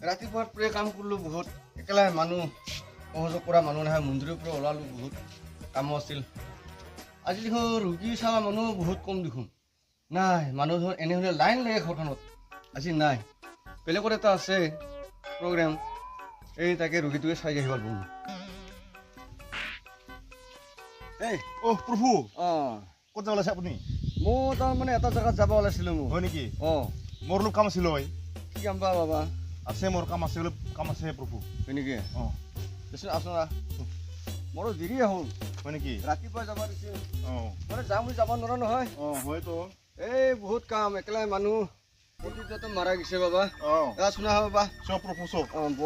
ৰাতিপুৱাৰ পৰাই কাম কৰিলোঁ বহুত, একেলাই মানুহ সহযোগ কৰা মানুহ নহয়, মন্দিৰৰ পৰা ওলালোঁ, বহুত কামো আছিল। আজি দেখোন ৰোগী চোৱা মানুহ বহুত কম দেখোন, নাই মানুহ দেখোন এনেহ'লে লাইন লাগে ঘৰখনত, আজি নাই। বেলেগত এটা আছে প্ৰগ্ৰেম, এই তাকে ৰোগীটোকে চাই আহিব লাগিব। এই অ' প্ৰভু, অঁ ক'ত যাব ওলাইছে আপুনি? মই তাৰমানে এটা জেগাত যাব ওলাইছিলোঁ। মোৰ হয় নেকি? অঁ, মোৰ অলপ কাম আছিল। হয়, কি কাম বা বাবা? আছে, মোৰ কাম আছে, অলপ কাম আছে প্ৰভু। হয় নেকি? অঁ, দেচোন আছোন, মোৰো দেৰিয়ে হ'ল। হয় নেকি? ৰাতিপুৱা যাব দিছিল। অঁ, মানে যাম বুলি যাব নোৱাৰা নহয়। অঁ, হয়তো। এই বহুত কাম, একেলাই মানুহ, প্ৰতিটো মাৰা গৈছে বাবা। অঁ, শুনা বাবা। চব প্ৰভু চব। অঁ, ব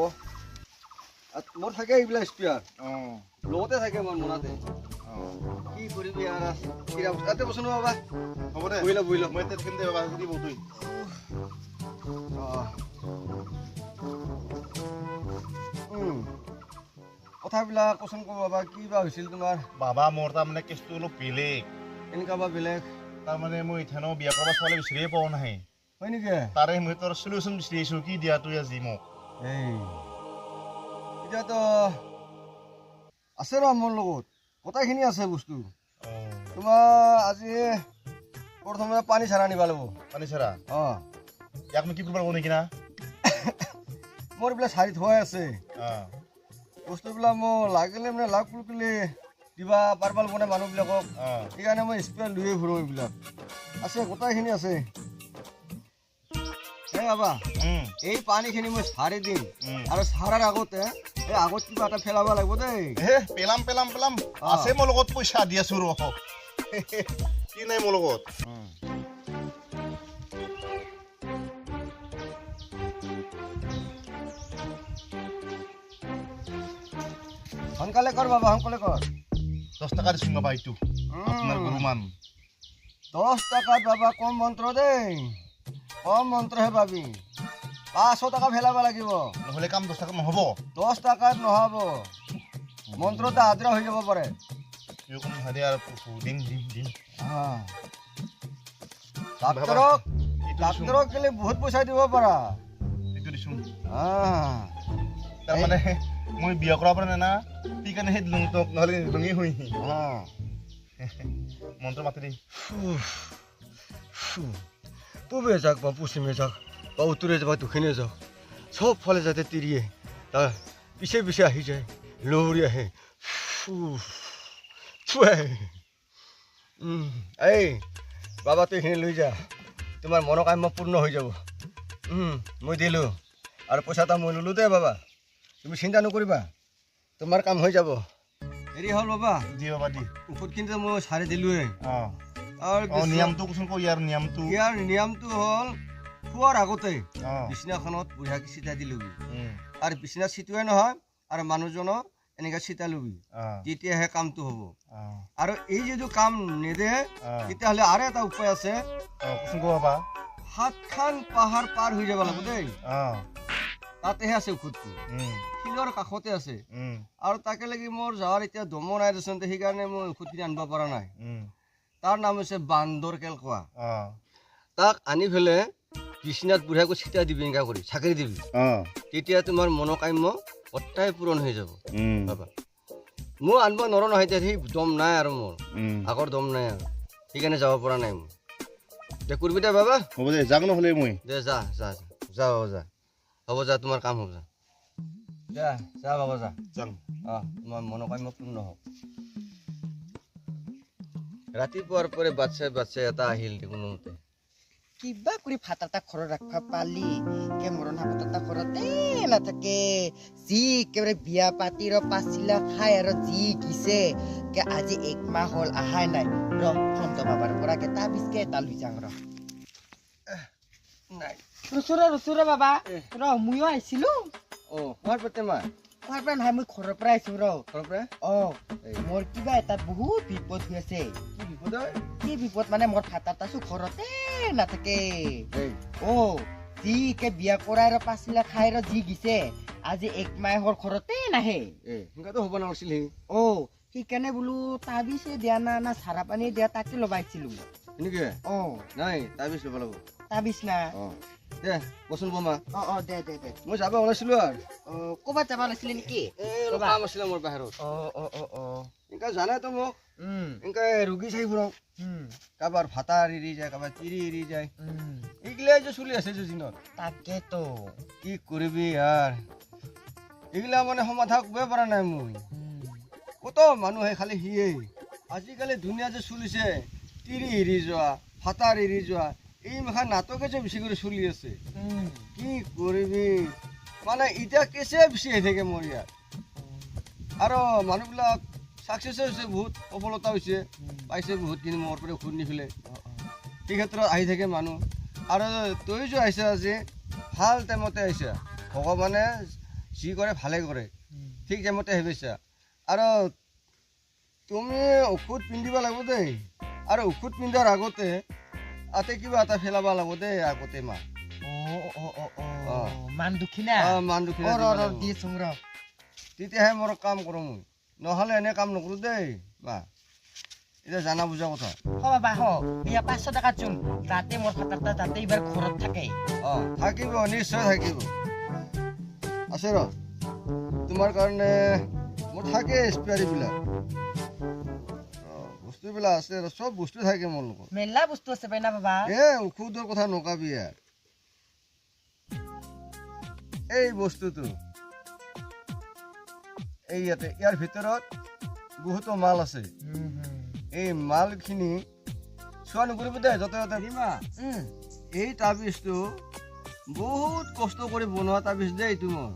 মোৰ থাকে এইবিলাক স্পেয়াৰ। অঁ, লগতে থাকে মোৰ মনতে। কি কৰিবি আৰু, তাতে বচোন বাবা। হ'ব দে, বহি ল, বহি ল। মই এতিয়া থাকিম দে বাবা, দিব তুই। কথাবিলাক কচোন ক বাবা, কি বা হৈছিল তোমাৰ? বাবা, মোৰ তাৰমানে কেছটো অলপ বেলেগ। কেনেকুৱা বা বেলেগ? তাৰমানে মই ইথানো বিয়া কৰিব ছোৱালী বিচাৰিয়ে পোৱা নাই। হয় নেকি? তাৰে মই তোৰ চলিউশ্যন বিচাৰি আহিছোঁ, কি দিয়া তুই আজি মোক? এই এতিয়াতো আছে ৰ মোৰ লগত গোটেইখিনি আছে বস্তু। তোমাৰ আজি প্ৰথমে পানী চাৰা নিব লাগিব। পানী চাৰা? অঁ। ইয়াক মই কি কৰিব লাগিব নেকি না? মোৰ এইবিলাক চাৰি থোৱাই আছে বস্তুবিলাক, মোৰ লাগিলে মানে লাগ পুলকিলে দিবা পাৰবা লাগিব নাই মানুহবিলাকক, সেইকাৰণে মই স্পেয়াৰ লৈয়ে ফুৰোঁ। এইবিলাক আছে, গোটেইখিনি আছে। এই বাবা, এই পানীখিনি মই সাৰি দিম, আৰু সাৰাৰ আগতে এই আগত কিবা এটা পেলাব লাগিব দেই। পেলাম পেলাম পেলাম, আছে মোৰ লগত পইচা দি আছো ৰ, কি নাই মোৰ লগত। সোনকালে কৰ বাবা, সোনকালে কৰ। 10 টকা দিছো বাবা, এইটো আপোনাৰ গৰুমান। 10 টকাত বাবা কম মন্ত্ৰ দেই, কম মন্ত্ৰহে পাবি। 500 টকা ফেলাব লাগিব, নহ'লে কাম 10 টকাত নহ'ব। 10 টকাত নহ'ব, মন্ত্ৰটা আদ্ৰা হৈ যাব পাৰে। দিম দিম দিম। ডাক্তৰক, ডাক্তৰক গ'লে বহুত পইচা দিব পাৰা। এইটো দিছো। তাৰমানে মই বিয়া কৰাব পৰা নাই না, সেইকাৰণে সেই দিলোঁ তোক, নহ'লে নিদিলোঙেই হৈ। মন্ত্ৰ মাতি দি। পূবে যাওক বা পশ্চিমে যাওক বা উত্তৰে যাওক বা দক্ষিণে যাওক, চব ফালে যাতে তিৰিয়ে তাৰ পিছে পিছে আহি যায়, লৌৰি আহে। এই বাবা, তুই এইখিনি লৈ যা, তোমাৰ মনোকাম্য পূৰ্ণ হৈ যাব। মই দিলোঁ আৰু পইচা এটা মই ল'লোঁ দেই বাবা, তুমি চিন্তা নকৰিবা, তোমাৰ কাম হৈ যাব। হেৰি হ'ল বাবা, দি বাবা দি। ঔষধখিনিতো মই সাৰি দিলোঁৱেই। আৰু নিয়মটো কচোন ক, ইয়াৰ নিয়মটো? ইয়াৰ নিয়মটো হ'ল, খোৱাৰ আগতে বিছনাখনত বঢ়িয়াকৈ চিটাই দি ল'বি, আৰু বিছনাত চিটোৱাই নহয় আৰু মানুহজনক এনেকৈ চিটাই ল'বি, তেতিয়াহে কামটো হ'ব। আৰু এই যিটো কাম নেদে, তেতিয়াহ'লে আৰু এটা উপায় আছে। কচোন ক বাবা। 7খন পাহাৰ পাৰ হৈ যাব লাগিব দেই, তাতেহে আছে ঔষধটো, শিলৰ কাষতে আছে। আৰু তাকে লাগি মোৰ যোৱাৰ এতিয়া দমো নাই দেচোন, সেইকাৰণে মই ঔষধখিনি আনিব পৰা নাই। তাৰ নাম হৈছে বান্দৰ কেলকোৱা। তাক আনি পেলাই বিছনাত বুঢ়াকৈ চিটাই দিবি, এনেকুৱা কৰি চাকৰি দিবি, তেতিয়া তোমাৰ মনোকাম্য অত্যাই পূৰণ হৈ যাব। বাবা, মই আনিব নোৱাৰোঁ নহয় এতিয়া, সেই দম নাই আৰু মোৰ আগৰ দম নাই আৰু, সেইকাৰণে যাব পৰা নাই মই। দে কৰিবি দে বাবা। হ'ব দে, যাম নহ'লে মই। দে যা যা যা বাবা যা, হ'ব যা, তোমাৰ কাম হ'ব, যা যা যা বাবা যা। যাম। অঁ, তোমাৰ মনোকাম্য পূৰ্ণ হওক। ৰাতিপুৱাৰ পৰে বাচ্ছা বাচ্ছা এটা আহিল কোনোমতে। কিবা কৰি ভাত এটা ঘৰত ৰাখবা পালি কে মৰণ ভাত এটা ঘৰতে নাথাকে। যি একেবাৰে বিয়া পাতি ৰ পাচিলা খাই আৰু যি গিছে কে আজি 1 মাহ হ'ল আহাই নাই। ৰ ফোনটো বাবাৰ পৰা কে তাবিজকে এটা লৈ যাওঁ ৰ। নাই ৰচো ৰ, ৰচো ৰ বাবা, ৰ ময়ো আহিছিলো। অঁ, খোৱাৰ পৰা মা? খোৱাৰ পৰা নহয়, মই ঘৰৰ পৰা আহিছো ৰ। ঘৰৰ পৰা? অঁ, মোৰ কিবা এটা বহুত বিপদ হৈ আছে। কি বিপদ? কি বিপদ মানে মোৰ ভাত এটা ঘৰতে নাথাকে। অ', যি কে বিয়া কৰাই ৰ পাচিলা খাই ৰ যি গিছে, আজি 1 মাহৰ ঘৰতে নাহে। সেনেকুৱাতো হ'ব নাছিল। অ', সেইকাৰণে বোলো তাবিজে দিয়া না না চাৰা পানী দিয়া তাকে লবাইছিলো। এনেকে? অ'। নাই, তাবিজ ল'ব লাগিব। তাবিজ না? অঁ। দে বচোন বমা। অ অ দে দে দে, মই যাব ওলাইছিলো আৰু। অ ক'ৰবাত যাব ওলাইছিলি নেকি? এই অলপ কাম আছিলে মোৰ বাহিৰত। অ অ অ অ এনেকা জানাইতো মোক, এনেকা ৰোগী চাই ফুৰাওঁ, কাৰোবাৰ ভাতা এৰি যায়, কাৰোবাৰ তিৰি এৰি যায়, এইগিলাই যে চলি আছে যে দিনত। তাকেতো কি কৰিবি আৰ, এইগিলা মানে সমাধা কৰিবই পৰা নাই মই। কত মানুহে খালি সিয়েই আজিকালি দুনিয়া যে চলিছে, তিৰি এৰি যোৱা, ফাটাৰ এৰি যোৱা, এই মাখা নাটকে যে বেছি কৰি চলি আছে। কি কৰিবি মানে এতিয়া কেঁচে বেছি আহি থাকে মোৰ ইয়াত। আৰু মানুহবিলাক ছাকচেছ হৈছে, বহুত সফলতা হৈছে, পাইছে বহুতখিনি মোৰ পৰা ঔষধ নি পেলাই। সেই ক্ষেত্ৰত আহি থাকে মানুহ। আৰু তই যে আহিছা আজি ভাল টাইমতে আহিছা, ভগৱানে যি কৰে ভালে কৰে, ঠিক টাইমতে আহি পাইছা। আৰু তুমি ঔষধ পিন্ধিব লাগিব দেই, আৰু ঔষধ পিন্ধাৰ আগতে তাতে কিবা এটা ফেলাব লাগিব দেই আগতে মা। তেতিয়াহে মোৰ কাম কৰোঁ মই, নহ'লে এনে কাম নকৰোঁ দেই মা। এতিয়া জানা বুজা কথা। হ বাবা হ, এয়া 500 টকা চোন, তাতে মোৰ ফাটাৰটা তাতে এইবাৰ ঘৰত থাকে। অঁ থাকিব, নিশ্চয় থাকিব। আছে ৰ তোমাৰ কাৰণে মোৰ থাকে স্পেয়াৰবিলাক, বস্তুবিলাক আছে, চব বস্তু থাকে মোৰ লগত। মেলা বস্তু আছে পাই না বাবা? এ ঔষধৰ কথা নকাবি আৰু। এই বস্তুটো এই ইয়াতে, ইয়াৰ ভিতৰত বহুতো মাল আছে। এই মালখিনি চোৱা নকৰিব দেই য'তে ত'তে। এই তাবিজটো বহুত কষ্ট কৰি বনোৱা তাবিজ দেই এইটো। মই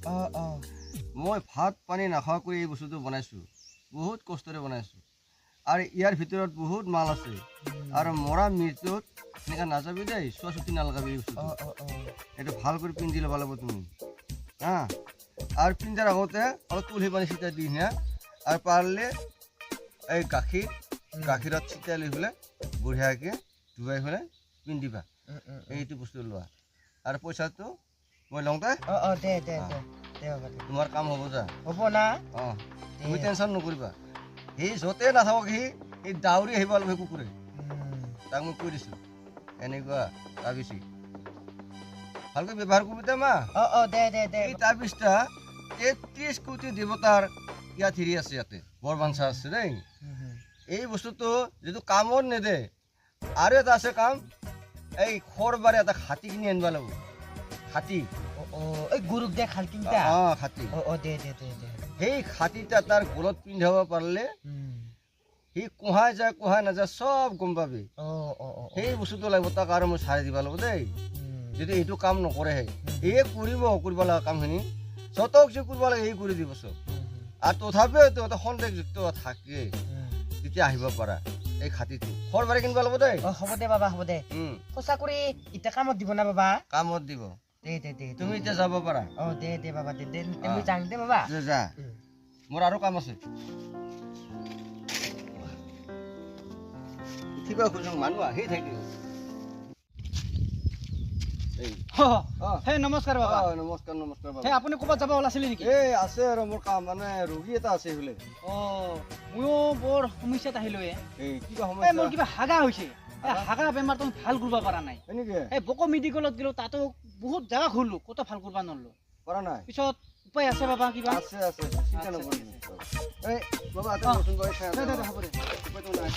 মই ভাত পানী নাখোৱাকৈ এই বস্তুটো বনাইছোঁ, বহুত কষ্টৰে বনাইছোঁ। আৰু ইয়াৰ ভিতৰত বহুত মাল আছে। আৰু মৰা মৃত্যুত এনেকৈ নাযাবি দেই, চোৱা চুটি নালগাবি এই বস্তুটো। এইটো ভাল কৰি পিন্ধি ল'ব লাগিব তুমি, হা। আৰু পিন্ধাৰ আগতে অলপ তুলসী পানী ছিটাই দি কিনে, আৰু পাৰিলে এই গাখীৰ, গাখীৰত ছিটাই লৈ পেলাই বঢ়িয়াকৈ ধুৱাই পেলাই পিন্ধিবা। এইটো বস্তু লোৱা। আৰু পইচাটো মই লওঁ দে। তোমাৰ কাম হ'ব যা। হ'ব না? অঁ তুমি টেনশ্যন নকৰিবা। সি য'তে নাথাকক, সি দাউৰি আহিব লাগিব সেই কুকুৰে। তাক মই কৈ দিছোঁ এনেকুৱা তাবিজ ভালকৈ ব্যৱহাৰ কৰিবি দে মা। এই তাবিজটা 33 কোটি দেৱতাৰ ইয়াত হেৰি আছে, ইয়াতে বৰবাঞ্চা আছে দেই। এই বস্তুটো যিটো কামত নেদে। আৰু এটা আছে কাম, এই খৰবাৰে এটা হাতী কিনি আনিব লাগিব। হাতী, হাতী। সেই হাতীটা তাৰ গলত পিন্ধাব পাৰিলে সি কোহাই যায় কোহাই নাযায় চব গম পাবি। সেই বস্তুটো লাগিব তাক, আৰু মই চাই দিব লাগিব দেই। যদি এইটো কাম নকৰে, সেই এই কৰিব কৰিব লগা কামখিনি যতক যি কৰিব লাগে সেই কৰি দিব চব। আৰু তথাপিও এটা সন্দেহযুক্ত থাকে, তেতিয়া আহিব পাৰা। এই খাতিটো খৰবাৰে কিনিব লাগিব দেই। হ'ব দে বাবা, হ'ব দে। সঁচা কৰি এতিয়া কামত দিব না বাবা? কামত দিব। দে দে দে, তুমি এতিয়া যাব পাৰা। অ দে দে বাবা, দে দে, মই যাং দে বাবা। যা, মোৰ আৰু কাম আছে। উঠিব খোজো, মানুহ আহি থাকিব। নমস্কাৰ বাবা। নমস্কাৰ নমস্কাৰ বাবা। আপুনি ক'ৰবাত যাব ওলাইছিলে নেকি? এই আছে আৰু মোৰ কাম, মানে ৰোগী এটা আছে এইফালে। অ ময়ো বৰ সমস্যাত আহিলো। এই কিবা সমস্যা? মোৰ কিবা হাগা হৈছে। হাগা বেমাৰটো ভাল কৰিব পৰা নাই। এই বকো মেডিকেলত গ'লো, তাতো বহুত জেগা ঘূৰিলো, ক'তো ভাল কৰিব নোৱাৰিলো। পৰা নাই। পিছত উপায় আছে বাবা কিবা? আছে আছে, চিন্তা নকৰিবি। এই বাবা এটা নতুন কৰি খাই দে দে, হ'ব দে। উপায়টো নাই।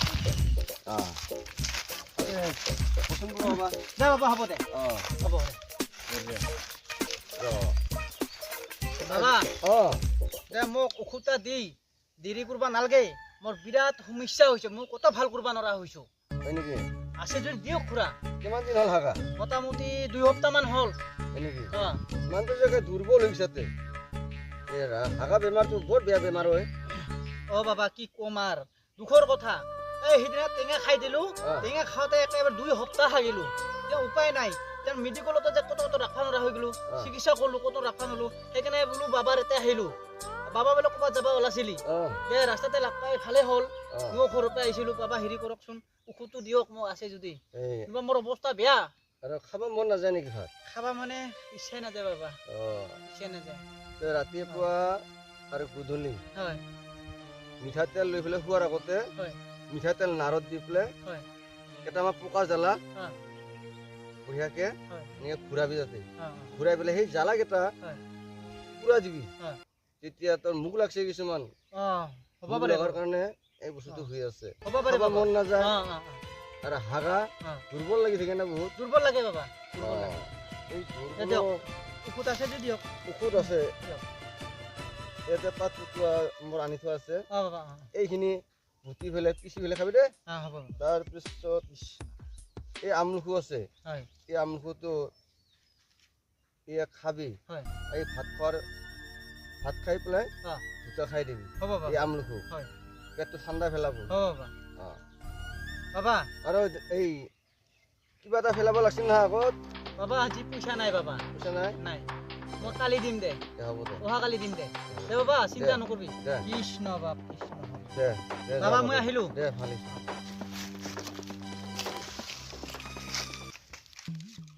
অ পচন্দ কৰো বাবা। দে বাবা, হ'ব দে। অ হ'ব দে। বাবা অ দে, মোক ঔষধ দি দেৰি কৰিব নালাগে। মোৰ বিৰাট সমস্যা হৈছে, মই ক'তো ভাল কৰিব নোৱাৰা হৈছো। হয় নেকি? আছে যদি দিয়ক খুৰা। কিমান দিন হ'ল হাগা? মোটামুটি 2 সপ্তাহমান হ'ল। হয় নেকি? অ মানুহটো যে দুৰ্বল হৈ গৈছে। এই হাগা বেমাৰটো বৰ বেয়া বেমাৰ হয়। অ বাবা কি ক'ম আৰু, দুখৰ কথা। এই সিদিনা টেঙা খাই দিলোঁ, টেঙা খাওঁতে একেবাৰে 2 সপ্তাহ হাগিলোঁ। এতিয়া উপায় নাই, এতিয়া মেডিকেলতো যে ক'তো ক'তো ৰাখিব নোৱাৰা হৈ গ'লোঁ, চিকিৎসা কৰিলোঁ, ক'তো ৰাখিব নোৱাৰিলোঁ। সেইকাৰণে বোলো বাবাৰ এতিয়া আহিলোঁ। বাবা বোলে ক'ৰবাত যাব ওলাইছিলি, দে ৰাস্তাতে লগ পাই ভালেই হ'ল। ময়ো ঘৰৰ পৰা আহিছিলোঁ। বাবা হেৰি কৰকচোন, ঔষধটো দিয়ক মোক আছে যদি। কিবা মোৰ অৱস্থা বেয়া। আৰু খাব মন নাযায় নেকি ভাত? খাব মানে ইচ্ছাই নাযায় বাবা। ইচ্ছাই নাযায়। ৰাতিপুৱা আৰু গধূলি হয় মিঠাতেল লৈ পেলাই শোৱাৰ আগতে মিঠাতেল নাৰত দি পেলাই কেইটামান পোকা জ্বালা বঢ়িয়াকে হয়। এনেকে ঘূৰাবি তাতে। অ, অ, ঘূৰাই পেলাই সেই জ্বালাকেইটা হয়। পুৰা দিবি। হয়। তেতিয়া তোৰ মুখ লাগছে কিছুমান। অ, হ'ব মুখ পাৰে। লগাৰ কাৰণে এই বস্তুটো হৈ আছে। হ'ব পাৰে খাব বাবা। মন নাযায়। অ, অ, অ, আৰু হাগা অ। দুৰ্বল লাগি থাকে না বহুত। দুৰ্বল লাগে বাবা, দুৰ্বল অ, লাগে। এই দে দিয়ক। দুৰ্বল ঔষধ আছে যদি দিয়ক। ঔষধ আছে। দিয়ক। ইয়াতে পাত পটুৱা মোৰ আনি থোৱা আছে। অ বাবা, অ, এইখিনি বুটি পেলাই পিচি পেলাই খাবি দে। অ, হ'ব বাবা। তাৰপিছত এই আমলখু আছে। হয়। এই আমলখুটো এয়া খাবি। হয়। এই ভাত খোৱাৰ, ভাত খাই পেলাই অ। দুটা খাই দিবি। হ'ব বাবা। এই আমলখু হয়। পেটটো ঠাণ্ডা পেলাব। হ'ব বাবা। অ। বাবা। আৰু এই কিবা এটা পেলাব লাগিছিল নহয় আগত। বাবা, আজি পইচা নাই বাবা। পইচা নাই? নাই, মই কালি দিম দে। দে, হ'ব দে। অহা কালি দিম দে। দে বাবা, চিন্তা দে। নকৰবি। দে। কৃষ্ণ বাপ, কৃষ্ণ। দে দে। বাবা, যা। মই দে। আহিলো। দে, ভাল হৈছে।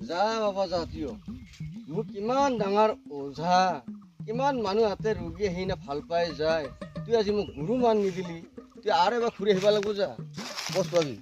যা বাবা যা। তুইও মোক কিমান ডাঙৰ ওজা, কিমান মানুহ হাতে ৰোগী আহি না ভাল পাই যায়, তুই আজি মোক গুৰু মান নিদিলি। তুই আৰু এবাৰ ঘূৰি আহিব লাগিব। যা, বছ পাবি।